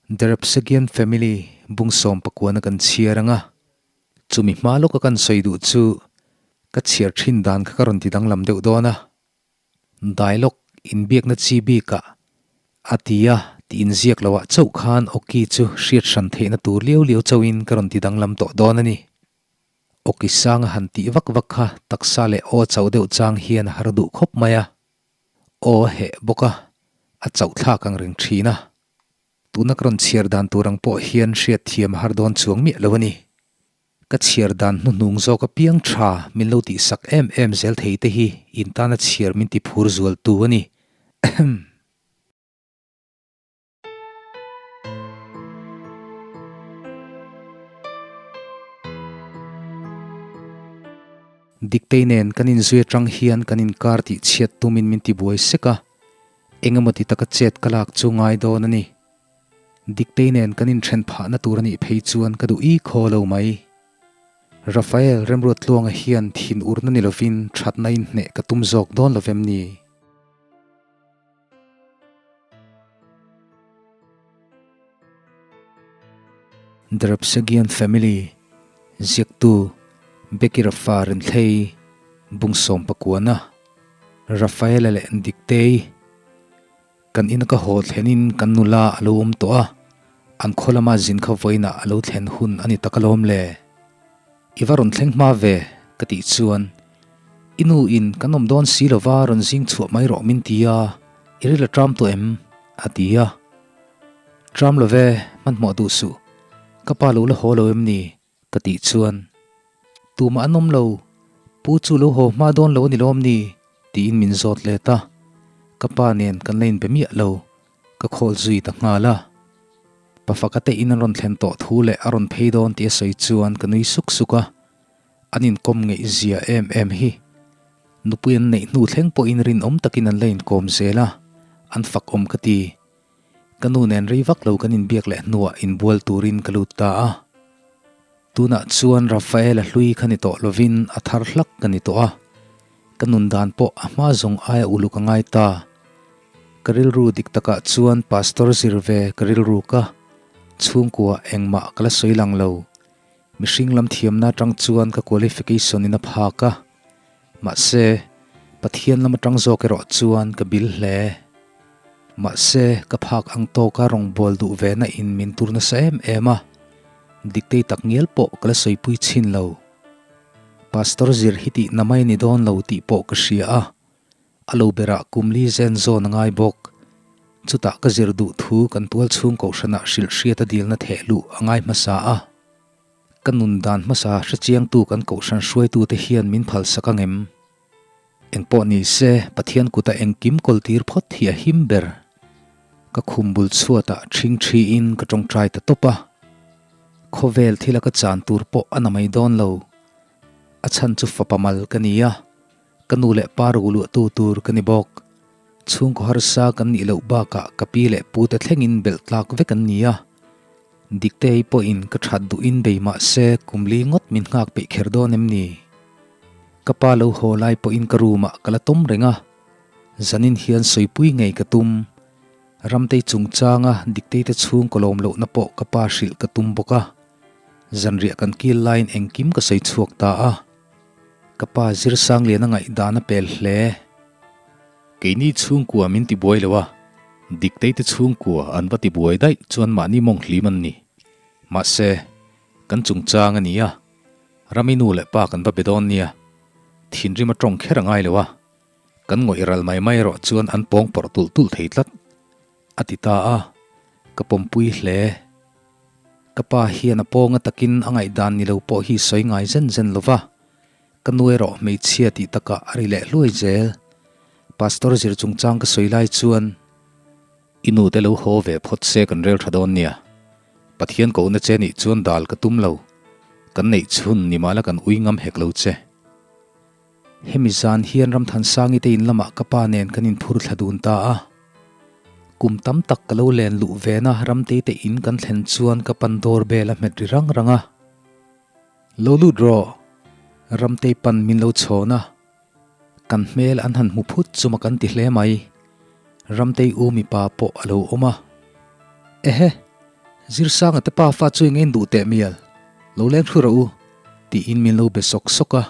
The Repsagian Family bung sawmpakuana kan chhiar ang a, chumi hma lawka kan sawi duh chu ka chhiar thin dan kha ka rawn ti danglam deuh dawn a. Dialogue inbiakna chi bikah a ti a tih inziak loah chauh khan awki chu hriat hran theihna tur liau liau chauhin ka rawn ti danglam tawh dawn a ni. Awki sanga han tih vak vak kha taksa leh aw chauh deuh chang hian a har duh khawp mai a, aw a heh bawk a, a chauh thlak ang reng thin a. Tuna ka rawn chhiar dan tur ang pawh hian hriat thiam a har dawn chuang miah lo a ni. Ka chhiar dan hnuhnung zawk apiang tha min lo tihsak em em zel thei te hi in tana chhiar min ti phur zual tu a ni. Ahem. Diktei nen kan inzui atang hian kan inkar tih chhiat tumin min ti buai sek a, engemaw ti taka chet ka lak chu ngai dawn a ni. Diktei nen kan inthen phahna tur a nih phei chuan ka duh i khaw lo mai. Rafael Remruatluanga hian thin urna ni lovin thatna inhneh ka tum zawk dawn lo vem ni? The Repsagian Family, Ziaktu, Becky Rafa Renthlei, Bungsawm Pakuana, Rafaela leh Diktei. Kan ina ka haw thlenin kan nula a lo awm tawh a, an khaw lama zin kha vawiinah a lo thlen hun a ni tak alawm le. I va rawn thleng hma ve, ka tih chuan, I nu in kan awm dawn si lova rawn zing chhuah mai rawh min ti a, i ril a ṭam tawh em? a ti a. Ṭam lo ve, hmanhmawh duh suh, ka pa lo la haw lo em ni? ka tih chuan, Tumah an awm lo, pu chu lo haw hma dawn lo a ni lawm ni? tiin min zawt let a, ka pa nen kan la inbe miah lo, ka khawl zui ta nghal a. Pafa ka te in an rawn thlen tawh thu leh a rawn phei dawn tih a sawi chuan ka nui suk suk a, an inkawm ngeih zia em em hi. Nupui an neih hnu thleng pawhin rinawm takin an la inkawm zel a, an fak awm ka ti. Ka nu nen rei vak lo kan inbiak leh hnuah inbual turin ka lut ta a. Tunah chuan Rafael-a hlui kha ni tawh lovin a thar hlak ka ni tawh a, ka nun dan pawh a hma zawng aia uluk a ngai ta. Ka rilru dik takah chuan Pastor zir ve ka rilru ka chhungkua engmah ka la sawi lang lo. Mihring lam thiamna atang chuan ka qualification in a phak a. Mahse, Pathian lam atang zawk erawh chuan ka bil hle. Mahse, ka phak ang tawka rawngbawl duh ve na in min tur nasa em em a. Diktei tak ngial pawh ka la sawipui chhin lo. Pastor zir hi tih na mai ni dawn lo tih pawh ka hria a. A lo berah kum li zen zawn a ngai bawk. Chutah ka zir duh thu kan tual chhung kohhranah hrilh hriat a dilna theh luh a ngai hmasa a. Ka nun dan hmasa hrechiangtu kan kohhran hruaitute hian min phalsak ang em? Engpawh ni se, Pathian kuta engkim kawltir phawt hi a him ber. Ka khum bul chhuatah ṭhing ṭhiin ka ṭawngṭai ta tawp a. Khawvel thila ka chan tur pawh a na mai dawn lo. A chhan chu fapa mal ka ni a. Ka nu leh pa ru luahtu tur ka ni bawk. Chhungkaw harsa kan nih loh bakah ka pi leh pu te thlengin belh tlak vek an ni a. Diktei pawhin ka that duhin bei mah se kum li ngawt min nghak peih kher dawn em ni? Ka pa lo haw lai pawhin ka room ah ka la tawm reng a. Zanin hian sawipui ngei ka tum. Ramtei chungchanga Diktei te chhungkaw lawm lohna pawh ka pa hrilh ka tum bawk a. Zanriah kan kil laiin engkim ka sawi chhuak ta a. Ka pa Zirsanglian a ngaihdan a pel hle. Keini chhungkua min tibuai lo a, Diktei te chhungkua an va tibuai daih chuan mahni mawng hlim an ni. Mahse, kan chungchang a ni a, Rami nu leh pa kan va be dawn nia. Thinrim a tawng kher a ngai lo a, kan ngawih ral mai mai erawh chuan an pawng pawrh tulh tulh thei tlat, a ti ta a, ka pawmpui hle. Ka pa hian a pawnga takin a ngaihdan ni lo pawh hi sawi ngai zen zen lo va, ka nu erawh hmeichhia tih takah a ri leh hluai zel. Pastor zir chungchang ka sawi lai chuan, I nu te lo haw ve phawt se kan rel tha dawn nia. Pathian kohna che nih chuan dal ka tum lo. Kan neih chhun ni mahla kan ui ngam hek lo che. Hemi zan hian Ramthansangi te in lamah ka pa nen kan inphur thla dun ta a. Kum tam tak ka lo len luh vena Ramtei te in kan thlen chuan ka pan door bell a hmet ri rang rang a. Lo lut rawh! Ramtei pan min lo chhawn a. Kan hmel an han hmu phut chuma kan ti hle mai. Ramtei u mipa pawh a lo awm a. Ehe! Zirsanga te pafa chu eng en duh teh mial, lo leng thu rawh u, tiin min lo be sawk sawk a.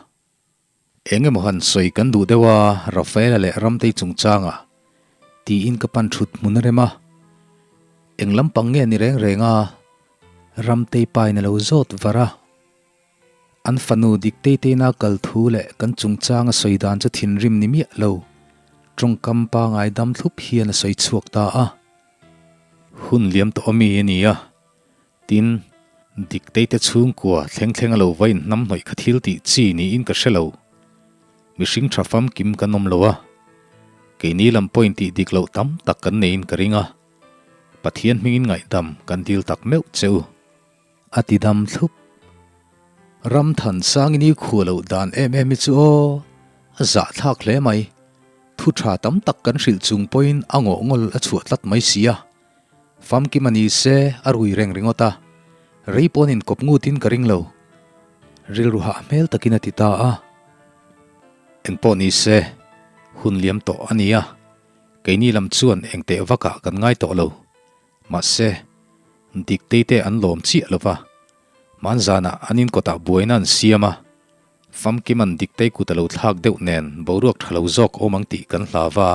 Eng emaw han sawi kan duh deuh a, Rafaela leh Ramtei chungchanga tiin ka pan thut hmun a rem a. Eng lampang nge ni reng reng a, Ramtei pain a lo zawt var a. An fanu Diktei teina kal thu leh kan chungchanga sawi dan chu thinrim ni miah lo, tawngkam pangai dam thlup hian a sawi chhuak ta a. Hun liam tawh ami a ni a, Tin, Dikteite chhungkua thleng thleng a lo va inhnamhnawih kha thil tih chi niin ka hre lo. Mihring tha famkim kan awm lo a, keini lam pawhin tih dik loh tam tak kan neiin ka ring a, Pathian hmingin ngaihdam kan dil tak meuh che u. A ti dam thlup. Ram than sangin i khuh loh dan em em hi chu aw, a zahthlak hle mai. Thu tha tam tak kan hrilh chung pawhin a ngawh ngawl a chhuah tlat mai si a. Famkim a ni se a rui reng ringawt a, rei pawn inkawp ngutin ka ring lo. Rilru hah hmel takin a ti ta a. Engpawh ni se, hun liam tawh a ni a, keini lam chuan engteh vakah kan ngai tawh lo. Mahse, Diktei te an lawm chiah lo va, hmanzanah an inkawtah buaina an siam a, Famkima'n Diktei kut a lo thlak deuh nen boruak tha lo zawk awm ang tih kan hlau va.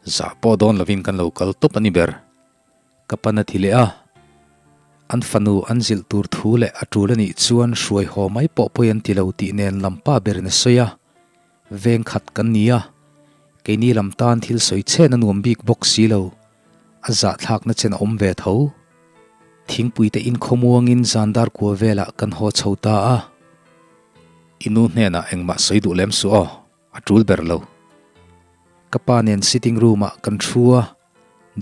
Zah pawh dawn lovin kan lo kal tawp a ni ber. Ka pan a ti leh a. An fanu an zilh tur thu leh a tul a nih chuan hruai haw mai pawh pawi an ti lo tih nen lam pa berin a sawi a. Veng khat kan ni a. Keini lam tan thil sawi chen a nuam bik bawk si lo. A zahthlakna chen a awm ve tho. Thingpui te inkhawmuangin zan dar kua velah kan haw chho ta a. I nu hnenah engmah sawi duh lem suh aw. A tul ber lo. Ka pa nen sitting room ah kan thu a,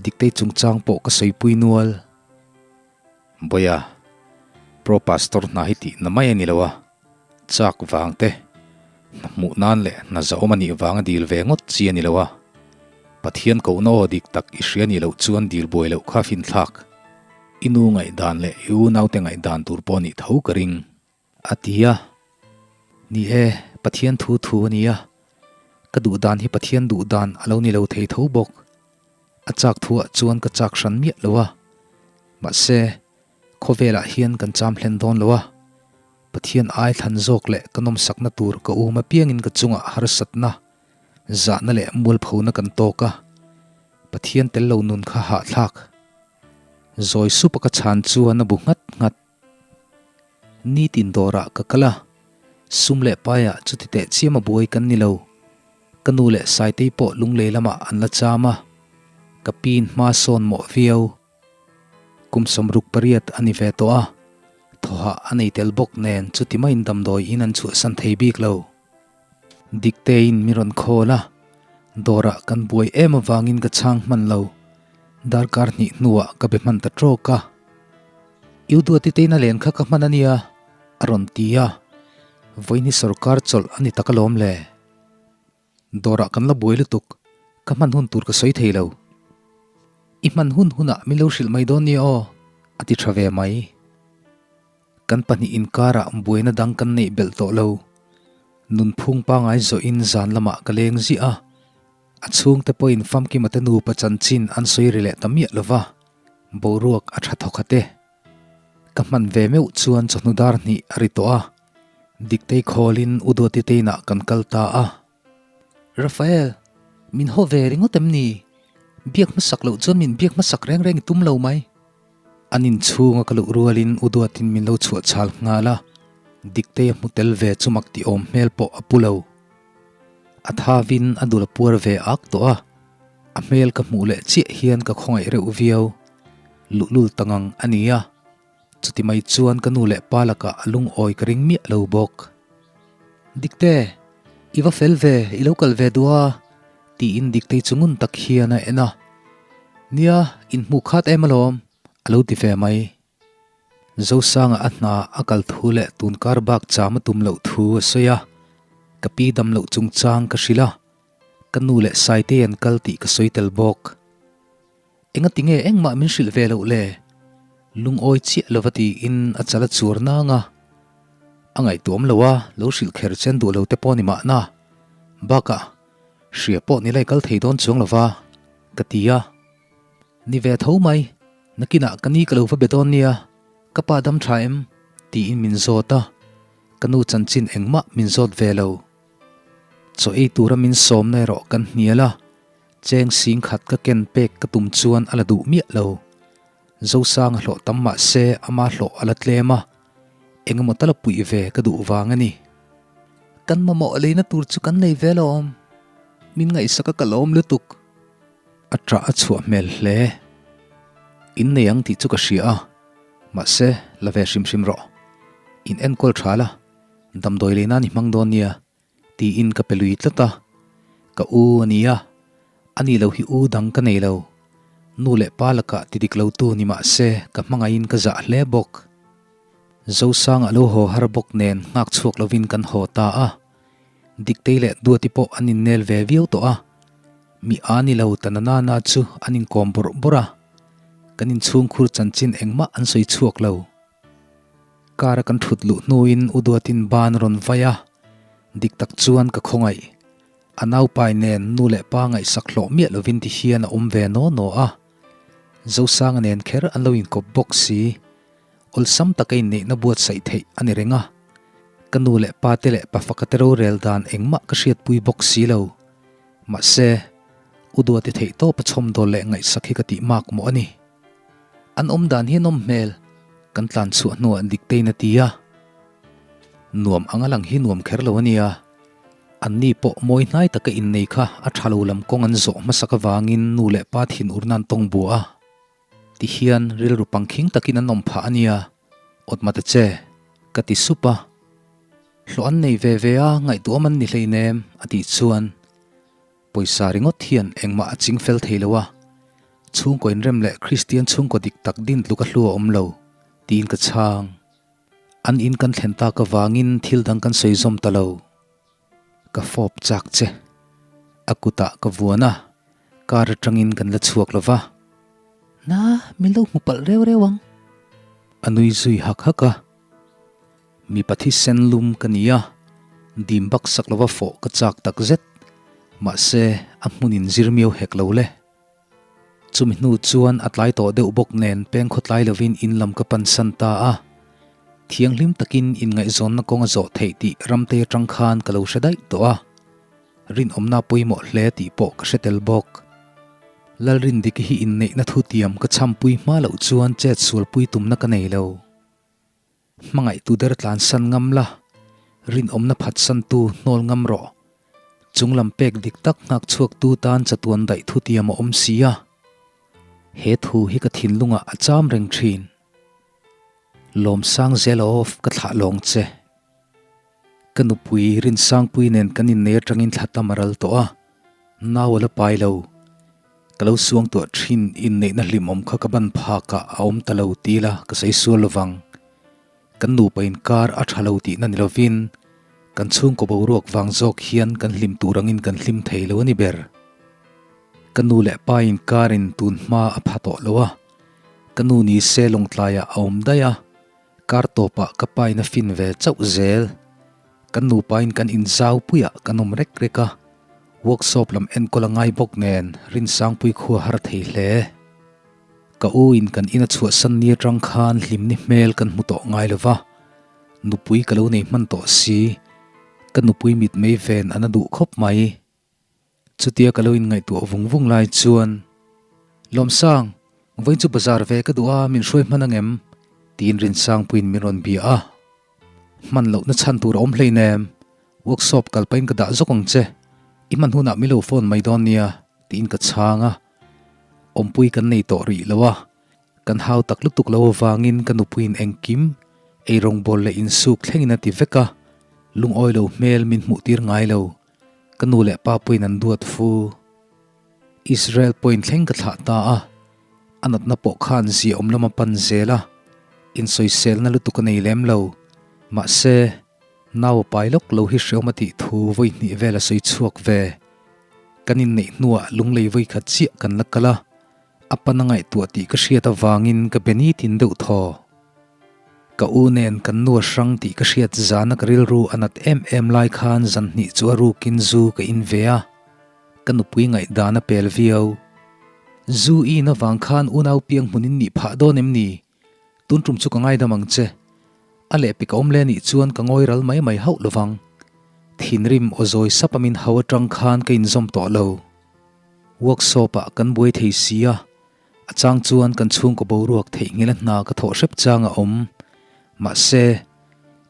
Diktei chungchang pawh ka sawipui nual. Bawiha, Pro Pastor hna hi tih na mai a ni lo a, chak vang te, hna hmuh nan leh hna zahawm a nih vanga dil ve ngawt chi a ni lo a, Pathian kohna aw dik tak i hria nih loh chuan dil buai loh kha finthlak. I nu ngaihdan leh i unaute ngaihdan tur pawh a nih tho ka ring. A ti a, Ni e, Pathian thu thu a ni a, ka duh dan hi Pathian duh dan a lo ni lo thei tho bawk. A chak thuah chuan ka chak hran miah lo a, mahse, khawvelah hian kan cham hlen dawn lo a, Pathian ai thlan zawk leh ka nawmsakna tur ka um apiangin ka chungah harsatna, zahna leh mualphona kan tawk a, Pathian tel lo nun kha hahthlak. Zawi sup a ka chhan chuan a bu nghat nghat. Nitin dawrah ka kal a, sum leh paiah chuti teh chiam a buai kan ni lo. Ka nu leh Saitei pawh lunglei lamah an la cham a, ka piin hma sawn mawh viau. Kum 68 a ni ve tawh a, thawhah a nei tel bawk nen chuti maiin damdawi in an chhuahsan thei bik lo. Dikteiin mi rawn khawl a, dawrah kan buai em avangin ka chhang hman lo. Darkar hnih hnuah ka be hman ta tawk a. U Duati teina len kha ka hman a nia, a rawn ti a. Vawiin hi sorkar chawlh a ni tak alawm le. Dawrah kan la buai lutuk, ka hman hun tur ka sawi thei lo. I hman hun hunah min lo hrilh mai dawn nia aw, a ti tha ve mai. Kan pahnih inkarah buaina dang kan neih belh tawh lo. Nunphung pangai zawhin zan lamah ka leng ziah a, a chhungte pawhin Famkima te nupa chanchin an sawi ri leh ta miah lo va, boruak a tha thawkhat e. Ka hman ve meuh chuan chawhnu dar hnih a ri tawh a, Diktei khawlin U Duati te inah kan kal ta a. Rafael, min haw ve ringawt em ni? Biak hmasak loh chuan min biak hmasak reng reng i tum lo mai. An inchhunga ka luh rualin U Duatin min lo chhuah chhal nghal a, Diktei a hmu tel ve chu mak tih awm hmel pawh a pu lo. A thavin a dul a puar ve ak tawh a, a hmel ka hmuh leh chiah hian ka khawngaih reuh viau. Luhlul ta ngang a ni a, chuti mai chuan ka nu leh pa lakah a lungawi ka ring miah lo bawk. Dikte, i va fel ve, i lo kal ve duh a, Tiin Diktei chu ngun tak hian a en a, Nia, inhmuh khat em alawm, a lo ti ve mai. Zosanga a hna a kal thu leh tun kar bak cham a tum loh thu a sawi a, ka pi dam loh chungchang ka hrilh a, ka nu leh Saitei an kal tih ka sawi tel bawk. Engati nge engmah min hrilh ve loh le? Lungawi chiah lova tiin a chal a chur nang a. A ngaihtuam lo a, lo hrilh kher chen duh lo te pawh ni mahna. Bakah, hria pawh ni lai kal thei dawn chuang lova, ka ti a. Ni ve tho mai. Nakinah ka ni ka lo va be dawn nia, ka pa dam tha em? tiin min zawt a, ka nu chanchin engmah min zawt ve lo. Chaw ei tura min sawmna erawh kan hnial a, cheng sing khat ka ken pek ka tum chuan a la duh miah lo. Zosanga hlawh tam mah se ama hlawh a la tlem a, engemaw tal a puih ve ka duh vang a ni. Kan mamawh leina tur chu kan nei ve lo awm, min ngaihsak a ka lawm lutuk. A ṭah a chhuah hmel hle. In nei ang tih chu ka hria a, mahse la ve hrim hrim rawh. In enkawl ṭha la, damdawi lei nan i hmang dawn nia, tiin ka pe lui tlat a. Ka u a ni a, ani lo hi u dang ka nei lo. Nu leh pa lakah ti dik lotu ni mah se ka hmangaihin ka zah hle bawk. Zosanga lo haw har bawk nen nghak chhuak lovin kan haw ta a. Diktei leh Duati pawh an innel ve viau tawh a, mi a ni lo ta na nana chu an inkawm bawrh bawrh a, kan inchhungkhur chanchin engmah an sawi chhuak lo. Car a kan thut luh hnuin U Duatin ban a rawn vai a, dik tak chuan ka khawngaih. A naupai nen nu leh pa ngaihsak hlawh miah lovin ti hian a awm ve naw naw a, Zosanga nen kher an lo inkawp bawk si. Awlsam taka inneihna buatsaih theih a ni reng a, ka nu leh pa te leh pa faka te rorel dan engmah ka hriatpui bawk si lo. Mahse, U Duati theih tawp a chhawmdawl leh ngaihsak hi ka tih mak mawh a ni. An awm dan hi nawm hmel, kan tlan chhuah hnuah Diktein a ti a. Nuam anga lang hi nuam kher lo a nia. Anni pawh mawi hnai taka innei kha a tha lo lam kawng an zawh hmasak avangin nu leh pa thinurna an tawng bua a. Ti hian rilru pangkhing takin an awm phah a nia, awt mah ta che, ka ti sup a. Hlawh an nei ve ve a, ngaihtuah awm an ni hleinem, a tih chuan pawisa ringawt hian engmah a ching fel thei lo a, chhungkaw inrem leh Kristian chhungkaw dik tak din tluk a hlu a awm lo, tiin ka chhang. An in kan thlen tak avangin thil dang kan sawi zawm ta lo. Ka fawp chak che. A kutah ka vuan a, car atangin kan la chhuak lo va. Na, min lo hmu palh reu reu ang. A nui zui hak hak a. Mipa thisen lum ka ni a, dim bak sak lova fawh ka chak tak zet. Mahse, a hmunin zir miau hek lo le. Chumi hnu chuan a tlai tawh deuh bawk nen peng khawtlai lovin in lam ka pansan ta a. Thianghlim takin inngaihzawnna kawng a zawh theih tih Ramtei atang khan ka lo hre daih tawh a. Rinawmna pawimawh hle tih pawh ka hre tel bawk. Lalrindiki hi inneihna thutiam ka chhampui hma loh chuan chet sualpui tumna ka nei lo. Hmangaihtu der tlansan ngam la, rinawmna phatsantu hnawl ngam rawh. Chunglam pek dik tak nghak chhuaktu tan chatuan daih thutiam a awm si a. He thu hi ka thinlungah a cham reng thin. Lawmsang zel off ka thlah lawng che. Ka nupui Rinsangpui nen kan innei atangin thla tam a ral tawh a, nau a la pai lo. Ka lo suang tuah thin inneihna hlimawm kha ka ban phakah a awm ta lo ti ila ka sawi sual lovang. Kan nupa inkar a tha lo tihna ni lovin kan chhungkaw boruak vang zawk hian kan hlim tur angin kan hlim thei lo a ni ber. Ka nu leh pa inkarin tun hma a pha tawh lo a, ka nu ni se lawngtlaiah a awm daih a, Kar tawpah ka pain a fin ve chauh zel. Kan nupain kan inzau puiah kan awm rek rek a, workshop lam enkawl a ngai bawk nen Rinsangpui khua har thei hle. Ka u in kan ina chhuahsan ni atang khan hlimni hmel kan hmu tawh ngai lo va, nupui ka lo nei hman tawh si, ka nupui mitmei ven a na duh khawp mai. Chutia ka lo inngaihtuah vung vung lai chuan, Lawmsang, vawiin chu bazar ve ka duh a, min hruai hman angem? tiin Rinsangpuiin min rawn bia a. Hman lohna chhan tur a awm hleinem, workshop kal pahin ka dah zawk ang che, i hman hunah min lo phone mai dawn nia, tiin ka chhang a. Awmpui kan nei tawh rih lo a, kan hau tak lutuk lo avangin ka nupuiin engkim, eirawngbawl leh insuk thlengin a ti vek a, lungawi lo hmel min hmuhtir ngai lo. Ka nu leh pa pawhin an duat fu. Israel pawhin thleng ka thlah ta a, a natna pawh khan ziaawm lam a pan zel a, insawiselna lutuk a nei lem lo. Mahse, nau a pai lawk lo hi hreawm a tih thu vawi hnih vel a sawi chhuak ve. Kan inneih hnuah lunglei vawi khat chiah kan la kal a, a pan a ngaihtuah tih ka hriat avangin ka be nitin deuh thaw. Ka u nen kan nu a hrang tih ka hriat zana ka rilru a nat em em lai khan zan hnih chu a rukin zu ka in ve a, ka nupui ngaihdan a pel viau. Zu i in avang khan unau piang hmun in nih phah dawn em ni? Tun tum chu ka ngaidam ang che. A lehpek a awm le nih chuan ka ngawi ral mai mai hauh lovang. Thinrim aw zawi sap a min hau atang khan ka inzawm tawh lo. Workshop ah kan buai thei si a, a chang chuan kan chhungkaw boruak theihnghilh a hna ka thawh hrep chang a awm. Mahse,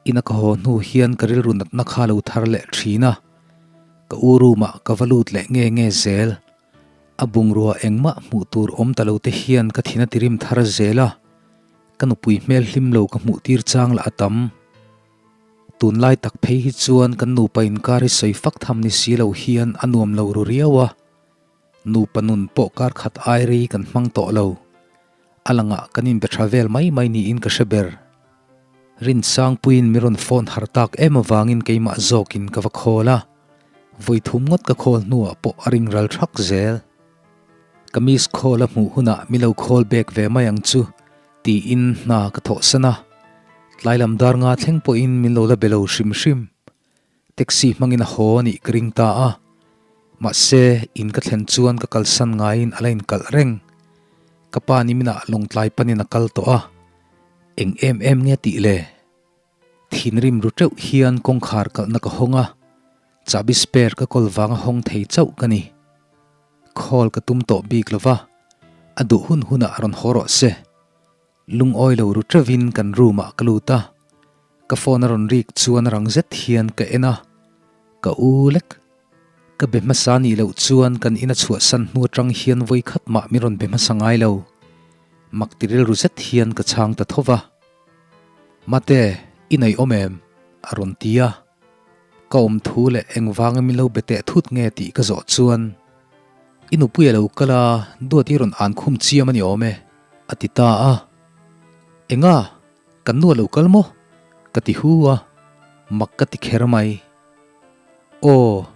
ina ka haw hnu hian ka rilru natna kha lo thar leh thin a, ka u room ah ka va lut leh nge nge zel. A bungrua engmah hmuh tur awm ta lo te hian ka thin a tirim thar zel a, ka nupui hmel hlim lo ka hmuh tir chang lah a tam. Tunlai tak phei hi chuan kan nupa inkar hi sawi fak tham ni si lo hian a nuam lo ru riau a, nupa nun pawh kar khat ai rei kan hmang tawh lo. A langah kan inbe tha vel mai mai niin ka hre ber. Rinsangpuiin mi rawn phone harh tak em avangin keimah zawkin ka va khawl a, vawi thum ngawt ka khawl hnuah pawh a ring ral thak zel. Ka miss call a hmuh hunah mi lo call back ve mai ang chu tiin hna ka thawhsan a, tlai lam dar nga thleng pawhin min lo la be lo hrim hrim. Taxi hmangin a haw a nih ka ring ta a, mahse in ka thlen chuan ka kalsan ngaiin a la inkalh reng. Ka pa ni minah lawngtlai panin a kal tawh a, eng em em nge tih le? Thinrim ru teuh hian kawngkhar kalhna ka hawng a, chahbi spare ka kawl vanga hawng thei chauh ka ni. Call ka tum tawh bik lova, a duh hun hunah rawn haw rawh se. Lungawi lo ru teuhin kan room ah ka lut a, ka phone a rawn rik chuan rang zet hian ka en a, ka u lek. Ka be hmasa nih loh chuan kan ina chhuahsan hnu atang hian vawi khat mah min rawn be hmasa ngai lo. Mak ti rilru zet hian ka chhang ta tho va. Mate, i nei awm em? a rawn ti a. Ka awm thu leh engvanga min lo be teh thut nge tih ka zawh chuan, I nupui a lo kal a, duat i rawn an khum chiam a ni awm e. A ti ta a. Enga? Kan nu a lo kal maw? Ka ti hu a, mak ka ti kher mai. Aw,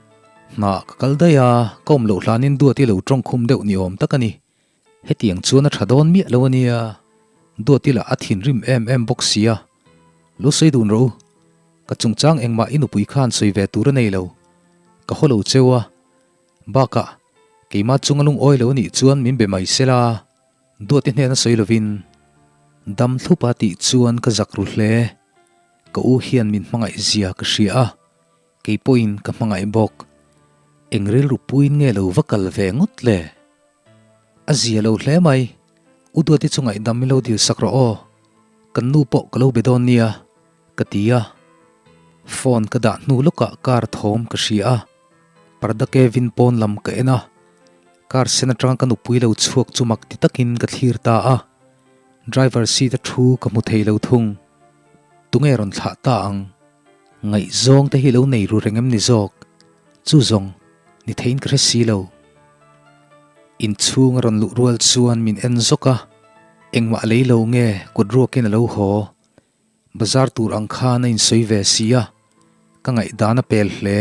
hna ka kal daih a, ka awm loh hlanin duat i lo tawng khum deuh ni awm tak a ni. Hetiang chuan a tha dawn miah lo a nia. Duat i lah a thinrim em em bawk si a. Lo sawi dun rawh u. Ka chungchang engmah i nupui khan sawi ve tur a nei lo. Ka haw lo cheu a. Bakah, keimah chunga lungawi lo a nih chuan min be mai se la. Duati hnena sawi lovin, Dam thlup a tih chuan ka zak ru hle. Ka u hian min hmangaih zia ka hria a, kei pawhin ka hmangaih bawk. Eng rilru puiin nge lo va kal ve ngawt le? A zia lo hle mai. U Duati chu ngaihdam min lo dil sak rawh aw. Kan nu pawh ka lo be dawn nia, ka ti a. Phone ka dah hnu lawkah car thawm ka hria a. Parda Kevin pawn lam ka en a, car sen atanga ka nupui lo chhuak chu mak ti takin ka thlir ta a, driver seat a thu ka hmu thei lo thung. Tunge rawn thlah ta ang? Ngaihzawng te hi lo nei ru reng em ni zawk? Chu zawng ni theiin ka hre si lo. Inchhung a rawn luh rual chuan min en zawk a, engmah lei lo nge kut ruakin a lo haw. Bazar tur ang khan a insawi ve si a, ka ngaihdan a pel hle.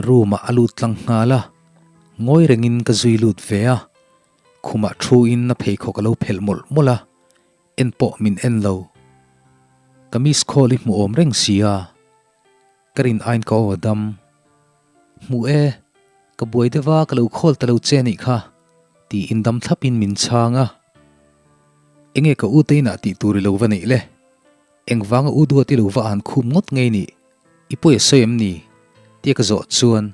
Room ah a lut tlang nghal a, ngawi rengin ka zui lut ve a, khumah thu in a pheikhawk a lo phelh mawlh mawlh a, en pawh min en lo. Ka miss call i hmu awm reng si a, ka rin aiin ka aw a dam. Hmu e, ka buai deuh a ka lo call ta lo che anih kha, tiin dam thlap in min chhang a. Enge ka u te inah tih tur i lo va neih le? Engvanga u duat i lo va an khum ngawt ngei nih? I pawi a sawi em ni? Tia ka zawh chuan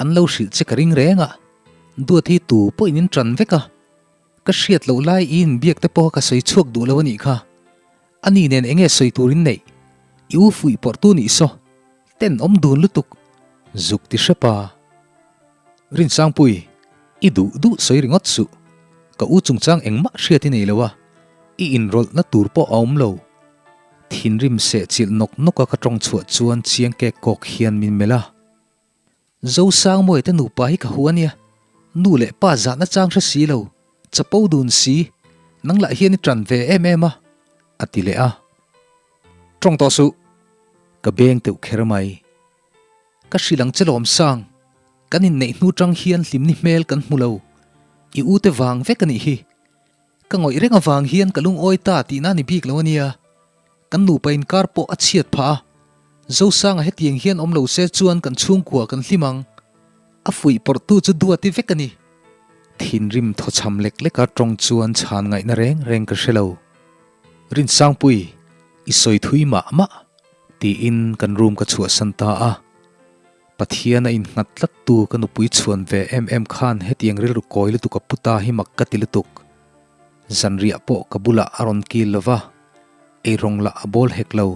an lo hrilh che ka ring reng a, duat hi tu pawhin in ṭan vek a, ka hriat loh lai i inbiak te pawha ka sawi chhuak duh lo a nih kha. Ani nen enge sawi tur in neih? I u fuih pawrh tu nih saw, ten awm dun lutuk, zuk ti hrep a. Rinsangpui, i duh duh sawi ringawt suh. Ka u chungchang engmah hriat i nei lo a, i inrawlhna tur pawh a awm lo. Thinrim sehchilh nawk nawk a ka tawng chhuah chuan chiang kek kawk hian min melh a. Zosangmawia te nupa hi ka hu a nia, nu leh pa zahna chang hre si lo, chapo dun si, nang lah hian i ṭan ve em em a, a ti leh a. Tawng tawh suh! Ka beng teuh kher mai. Ka hrilh ang che lawmsang, kan inneih hnu ṭang hian hlimni hmel kan hmu lo, i u te vang vek a nih hi. Ka ngawih reng avang hian ka lungawi ta tihna a ni bik lo a nia. Kan nupa inkar pawh a chhiat phah a, Zosanga hetiang hian awm lo se chuan kan chhungkua kan hlim ang. A fuih pawrhtu chu duati vek a ni. Thinrim thawchham lek leka tawng chuan chhan ngaihna reng reng ka hre lo. Rinsangpui, i sawi thui mah mah, tiin kan room ka chhuahsan ta a. Pathian a innghat tlat tu ka nupui chhuan ve em em khan hetiang rilru kawi lutuk a pu ta hi mak ka ti lutuk. Zanriah pawh ka bulah a rawn kil lo va, eirawng lah a bawl hek lo.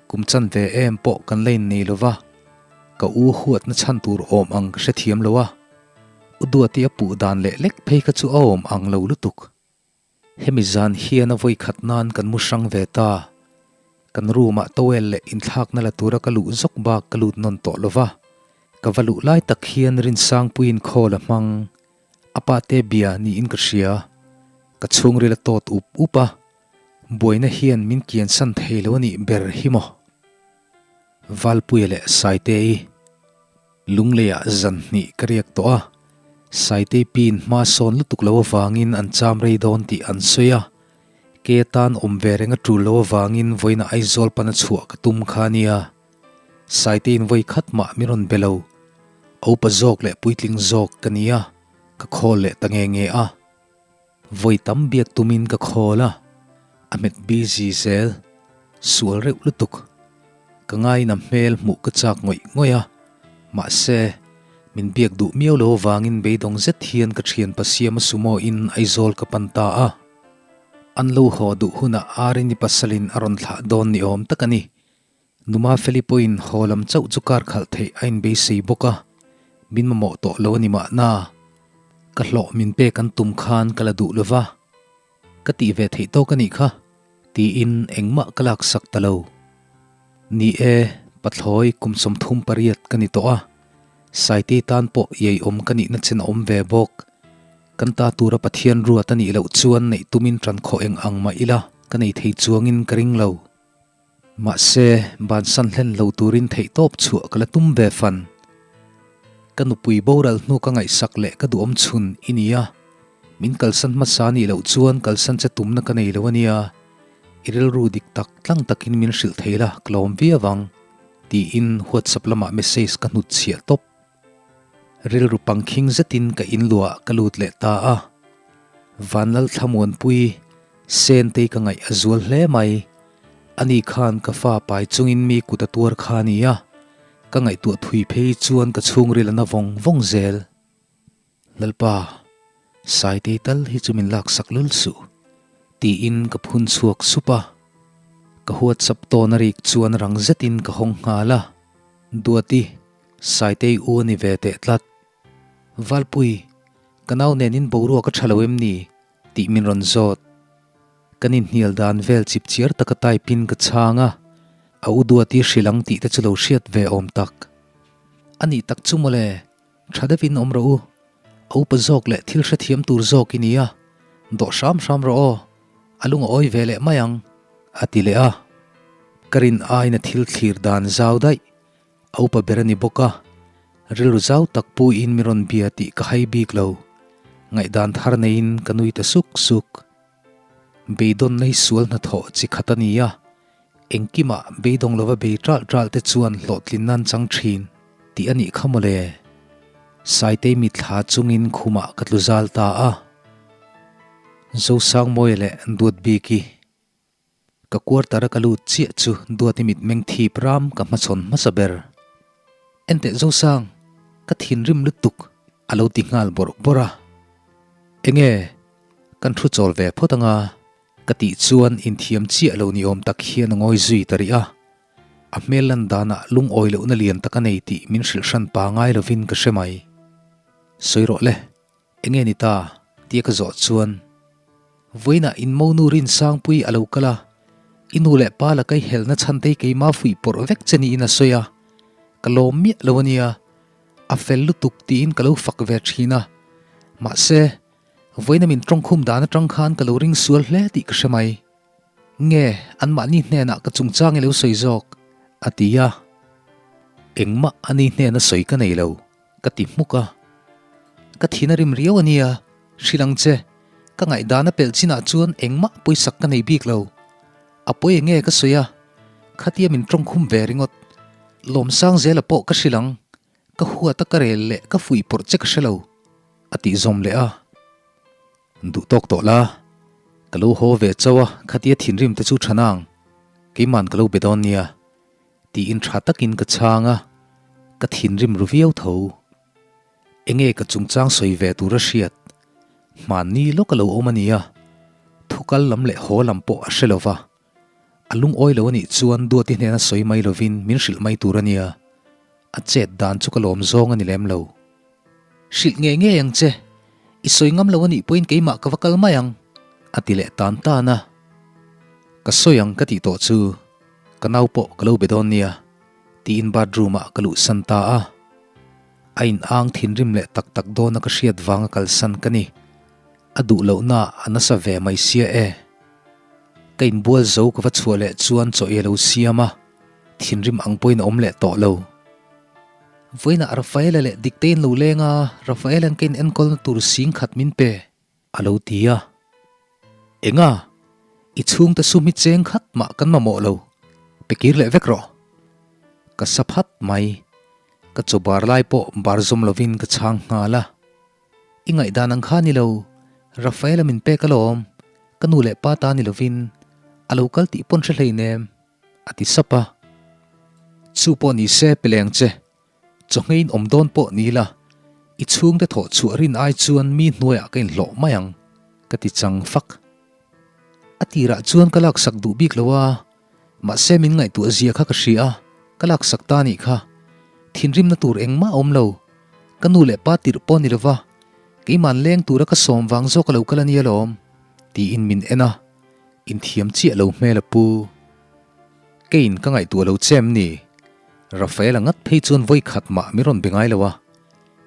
Kum chan ve em pawh kan la innei lo va, ka u huatna chhan tur awm ang ka hrethiam lo a. U Duati a puh dan leh lek phei kha chu a awm ang lo lutuk. Hemi zan hian a vawi khat nan kan mu hrang ve ta. Kan room ah towel leh inthlakna la tura ka luh zawk bak ka lut nawn tawh lo va. Ka va luh lai tak hian Rinsangpuiin call a hmang. A pa te bia niin ka hria. Ka chhungril a tawt up up a. Buaina hian min kiansan thei lo a nih ber hi maw? Valpuia leh Saitei. Lungleiah zan hnih ka riak tawh a, Saitei pin hma sawn lutuk lo avangin an cham rei dawn tih an sawi a, ke atan awm ve reng a tul lo avangin vawiin Aizawl pana chhuah ka tum kha a nia. Saiteiin vawi khat mah min rawn be lo. A upa zawk leh puitling zawk ka nia, ka khawl leh ta nge nge a. Vawi tam biak tumin ka khawl a, a hmet busy zel, sual reuh lutuk. Ka ngaiin a hmel hmuh ka chak ngawih ngawih a, mahse, min biak duh miau lo avangin beidawng zet hian ka thian Pasiama sumo in Aizawl ka pan ta a. An lo haw duh hunah Arini pasalin a rawn thlah dawn ni awm tak a ni. Numa Feli pawhin haw lam chauh chu kar khalh theih a inbeisei bawk a, min mamawh tawh lo a ni mahna. Ka hlawh min pek an tum khan ka la duh lo va, ka tih ve theih tawk a nih kha, tiin engmah ka laksak ta lo. Ni e, pathlawi kum 38 ka ni tawh a, Saitei tan pawh iaiawm ka nihna chen a awm ve bawk. Kan ta tura Pathian ruat a nih loh chuan neih tumin ṭan khawh eng ang mah ila ka nei thei chuangin ka ring lo. Mahse, bansan hlen lo turin theihtawp chhuah ka la tum ve fan. Ka nupui boral hnu ka ngaihsak leh ka duhawm chhun i ni a, min kalsan hmasa nih loh chuan kalsan che tumna ka nei lo a nia, i rilru dik tak tlang takin min hrilh thei la ka lawm viau ang, tiin WhatsApp lamah message ka hnutchhiah tawp. Rilru pangkhing zetin ka inluah ka lut leh ta a. Vanlalthlamuanpui, Sentei ka ngaih a zual hle mai. Ani khan ka fa pai chungin mi kut a tuar kha a ni a, ka ngaihtuah thui phei chuan ka chhungril a na vawng vawng zel. Lalpa, Saitei tal hi chu min laksak lul suh, tiin ka phun chhuak sup a. Ka WhatsApp tawn a rik chuan rang zetin ka hawng nghal a. Duati, Saitei u a ni ve teh tlat. Valpui, ka nau nen in boruak a tha lo em ni? tih min rawn zawt. Kan inhnial dan vel chip chiar taka type in ka chhang a, a u Duati hrilh ang tih te chu lo hriat ve awm tak. A nih tak chu mawle, tha deuhin awm rawh u. A upa zawk leh thil hrethiam tur zawk i ni a, dawh hram hram rawh aw, a lung a awi ve leh mai ang, a ti leh a. Ka rin aiin a thil thlir dan zau daih. A upa ber a ni bawk a, rilru zau tak puiin min rawn bia tih ka hai bik lo. Ngaihdan thar neiin ka nui ta suk suk. Beidawnna hi sual hnathawh chi khat a ni a, engkimah beidawng lova bei ṭalh ṭalh te chuan hlawhtlin nan chang ṭhin tih a nih kha mawle. Saitei mitthla chungin khumah ka tlu zal ta a. Zosangmawia leh Duatbiki. Ka quarter a ka lut chiah chu Duati mitmeng thip ram ka hmachhawn hmasa ber. Enteh Zosang, ka thinrim lutuk a lo ti nghal bawrh bawrh a. Enge, kan thu chawl ve phawt anga ka tih chuan inthiam chiah lo ni awm tak hian a ngawi zui ta rih a. A hmel lan danah lungawi lohna lian tak a nei tih min hrilh hran pa ngai lovin ka hre mai. Sawi rawh le, Enge ni ta? tia ka zawh chuan Vawiinah in monu Rinsangpui a lo kal a, i nu leh pa la kai helna chhantei keima fuih pawrh vek che niin a sawi a, ka lawm miah lo a nia, a fel lutuk tiin ka lo fak ve thin a, mahse, vawiina min tawngkhum dan atang khan ka lo ring sual hle tih ka hre mai. Nge anmahni hnenah ka chungchang i lo sawi zawk? a ti a, engmah ani hnena sawi ka nei lo. Ka ti hmuk a, ka thin a rim riau a nia, hrilh ang che, ka ngaihdan a pelh chinah chuan engmah pawisak ka nei bik lo. A pawi enge ka sawi a, khatia min tawngkhum ve ringawt. Lawmsang zela pawh ka hrilh ang, ka huat a ka rel leh ka fuihpawrh che ka hre lo, a tih zawm leh a. Duh tawk tawh la, ka lo haw ve chauh a, khatia thinrim te chu tha nang, keiman ka lo be dawn nia, tiin tha takin ka chhang a, ka thinrim ru viau tho. Enge ka chungchang sawi ve tur a hriat? Hmanni lawk a lo awm a nia, thukal lam leh haw lam pawh a hre lo va, a lungawi lo a nih chuan Duati hnena sawi mai lovin min hrilh mai tur a nia, a chet dan chu ka lawm zawng a ni lem lo. Hrilh ngei ngei ang che, i sawi ngam lo a nih pawhin keimah ka va kal mai ang, a ti leh tan tan a. Ka sawi ang ka tih tawh chu ka nau pawh ka lo be dawn nia, tiin bathroom ah ka luhsan ta a. A in ang thinrim leh tak tak dawna ka hriat vanga kalsan ka ni. A duh lohna a nasa ve mai sia e. Ka inbual zo ka va chhuah leh chuan chaw ei a lo siam a, thinrim ang pawhin a awm leh tawh lo. Vawiinah Rafaela leh Diktein lo leng a, Rafaela'n ka inenkawlna tur sing khat min pe, a lo ti a. Enga? I chhungte sum hi cheng khat mah kan mamawh lo, pe kir leh vek rawh. Ka sa phat mai. Ka chaw bar lai pawh bar zawm lovin ka chhang nghal a. I ngaihdan ang kha ni lo, Rafaela min pek alawm, ka nu leh pa ta ni lovin a lo kal tih pawn hre hleinem. A ti sap a. Chu pawh ni se peleng che, chawhngeiin awm dawn pawh ni la, i chhungte thawh chhuah rin ai chuan mi hnuaiah ka inhlawh mai ang, ka ti chang fak. A tirah chuan ka laksak duh bik lo a, mahse min ngaihtuah zia kha ka hria a, ka laksak ta nih kha. Thinrimna tur engmah a awm lo, ka nu leh pa tirh pawh ni lova, keiman leng tura ka sawm vang zawk a lo kal a nia lawm, tiin min en a. Inthiam chiah lo hmel a pu. Keiin ka ngaihtuah lo che em ni? Rafaela ngat phei chuan vawi khat mah min rawn be ngai lo a.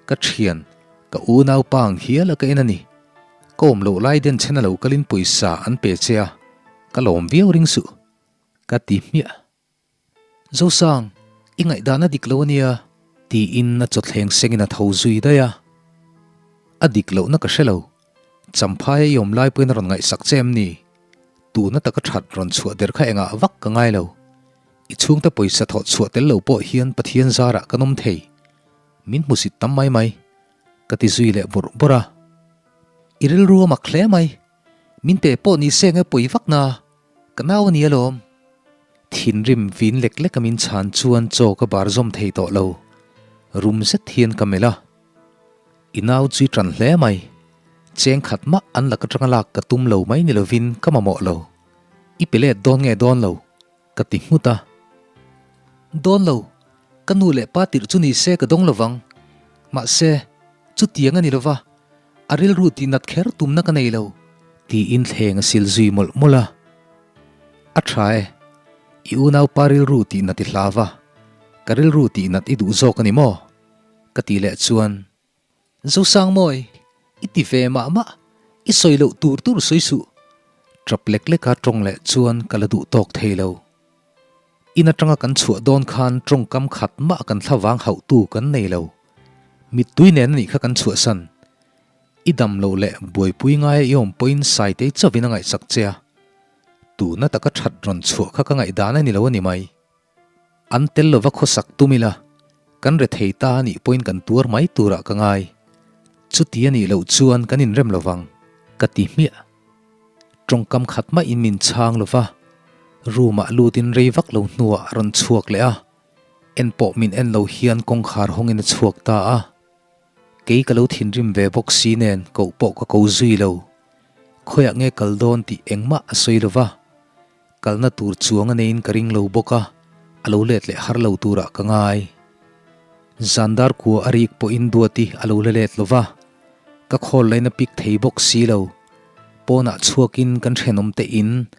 Ka thian, ka unau pa ang hial a ka en a ni. Ka awm loh lai den chhen a lo kalin pawisa an pe che a, ka lawm viau ring suh. Ka ti hmiah. Zosang, i ngaihdan a dik lo a nia, tiin a chawthleng sengin a tho zui daih a. A dik lohna ka hre lo. Champhaia i awm lai pawhin a rawn ngaihsak che em ni? Tuna taka that rawn chhuah der kha engah vak ka ngai lo. I chhungte pawisa thawh chhuah tel lo pawh hian Pathian zarah kan awm thei. Min hmusit tam mai mai. Ka ti zui leh bawrh bawrh a. I rilru a mak hle mai. Min pe pawh ni se nge pawi vak na. Ka nau a ni alawm. Thinrim vin lek lek a min chhan chuan chaw ka bar zawm thei tawh lo. Rum zet hian ka melh a. I nau chu i ṭan hle mai. Cheng khat mah an lak aṭanga lak ka tum lo mai ni lovin ka mamawh lo. I pe let dawn nge dawn lo? Ka ti nghut a. Dawn lo. Ka nu leh pa tirh chu ni se ka dawng lovang. Mahse, chutiang a ni lova. A rilru tih nat kher tumna ka nei lo. Tiin thleng a sil zui mawlh mawlh a. A tha e, i unaupa rilru tih nat i hlau va, ka rilru tih nat i duh zawk a ni maw? Ka tih leh chuan. Zosangmawi, i ti ve mah mah, i sawi loh tur tur sawi suh. Tap lek leka tawng leh chuan ka la duh tawk thei lo. In atanga kan chhuah dawn khan tawngkam khat mah kan thlavang hauhtu kan nei lo. Mittui nen anih kha kan chhuahsan. I dam loh leh buaipui ngaia i awm pawhin Saitei chauhin a ngaihsak che a. Tuna taka that rawn chhuah kha ka ngaihdan a ni lo a ni mai. An tel lova khawsak tum ila, kan rethei ta anih pawhin kan tuar mai turah ka ngai. Chuti anih loh chuan kan inrem lovang, ka ti hmiah. Tawngkam khat maiin min chhang lo va, room ah lutin rei vak lo hnuah a rawn chhuak leh a, en pawh min en lo hian kawngkhar hawngin a chhuak ta a. Kei ka lo thinrim ve bawk si nen koh pawh ka ko zui lo. Khawiah nge kal dawn tih engmah a sawi lo va, kalna tur chuang a neiin ka ring lo bawk a, a lo let leh har lo turah ka ngai. Zandar kua a rik pawhin Duati a lo la let lo va, Ka khawl lain a pik thei bawk si lo. Pawnah chhuakin kan thenawm te in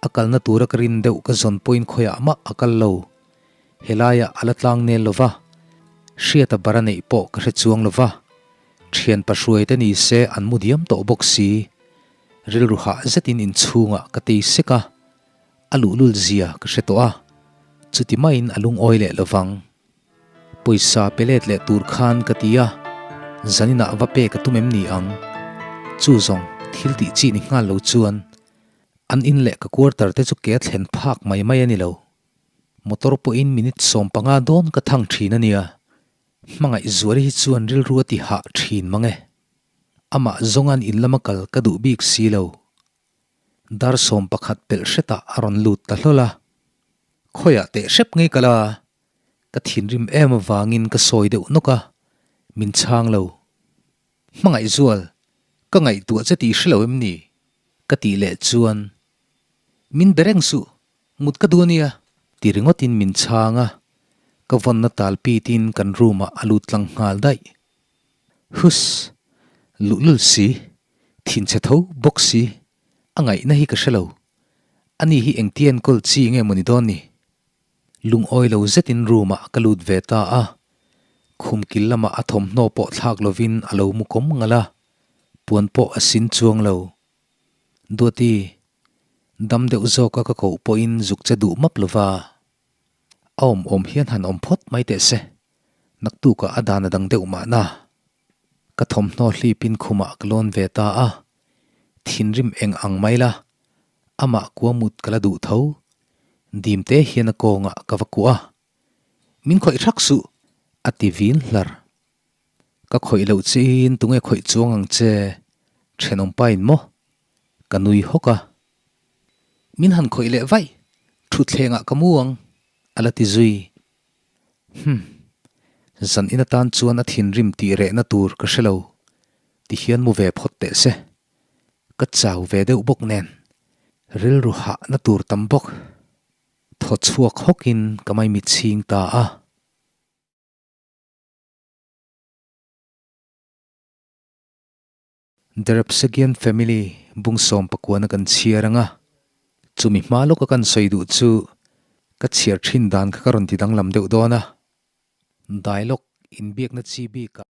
a kalna tura ka rin deuh ka zawn pawhin khawiah mah a kal lo. Helaiah a la tlang nel lo va, hriata bar a neih pawh ka hre chuang lo va. Thian pahruai te ni se an mu diam tawh bawk si. Rilru hah zetin inchhungah ka tei sek a, a luhlul zia ka hre tawh a, chuti maiin a lungawi leh lo vang. Pawisa pe let leh tur khan ka ti a, zaninah va pek a tum em ni ang? Chu zawng thil tih chi ni nghal lo chuan an in leh ka quarter te chu ke a thlen phak mai mai a ni lo. Motor pawhin minute 15 dawn ka thang thin a nia, hmangaih zuali hi chuan rilru a ti hah thin mang e. Amah zawnga'n in lama kal ka duh bik si lo. Dar 11 pelh hretah a rawn lut ta hlawl a. Khawiah teh hrep ngei kal a, ka thinrim em avangin ka sawi deuh nawk a, min chhang lo. Hmangaihzual, ka ngaihtuah che tih hre lo em ni? Ka tih leh chuan, Min be reng suh, mut ka duh ania. Ti ringawtin min chhang a, ka vawnna tal pitin kan room ah a lut tlang nghal daih. Huss! Luhlul si, thinchhe tho bawk si, a ngaihna hi ka hre lo. Ani hi engtia enkawl chi nge maw ni dawn ni? Lungawi lo zetin room ah ka lut ve ta a, khum kil lamah a thawmhnaw pawh thlak lovin a lo mu kawm ngalh a, puan pawh a sin chuang lo. Duati, dam deuh zawka ka koh pawhin zuk che duh map lova, a awm awm hian han awm phawt mai teh se, naktukah a dan a dang deuh mahna. Ka thawmhnaw hlipin khumah ka lawn ve ta a, thinrim eng ang mai la, amah kua mut ka la duh tho. Dim te hian a kawngah ka va kuah a, Min khawih thak suh, a ti vin hlar. Ka khawih loh chiin tunge khawih chuang ang che, thenawmpa in maw? Ka nui hawk a. Min han khawih leh vaih, thutthlengah ka mu ang, a la ti zui. Humm. Zan in atan chuan a thinrim tih rehna tur ka hre lo, ti hian mu ve phawt teh se. Ka chau ve deuh bawk nen, rilru hahna tur tam bawk. Thaw chhuak hawkin ka maimit chhing ta a. The Repsagian Family bung 19 a kan chhiar ang a, chumi hma lawka kan sawi duh chu ka chhiar thin dan kha ka rawn ti danglam deuh dawn a. Dialogue inbiakna chi bikah.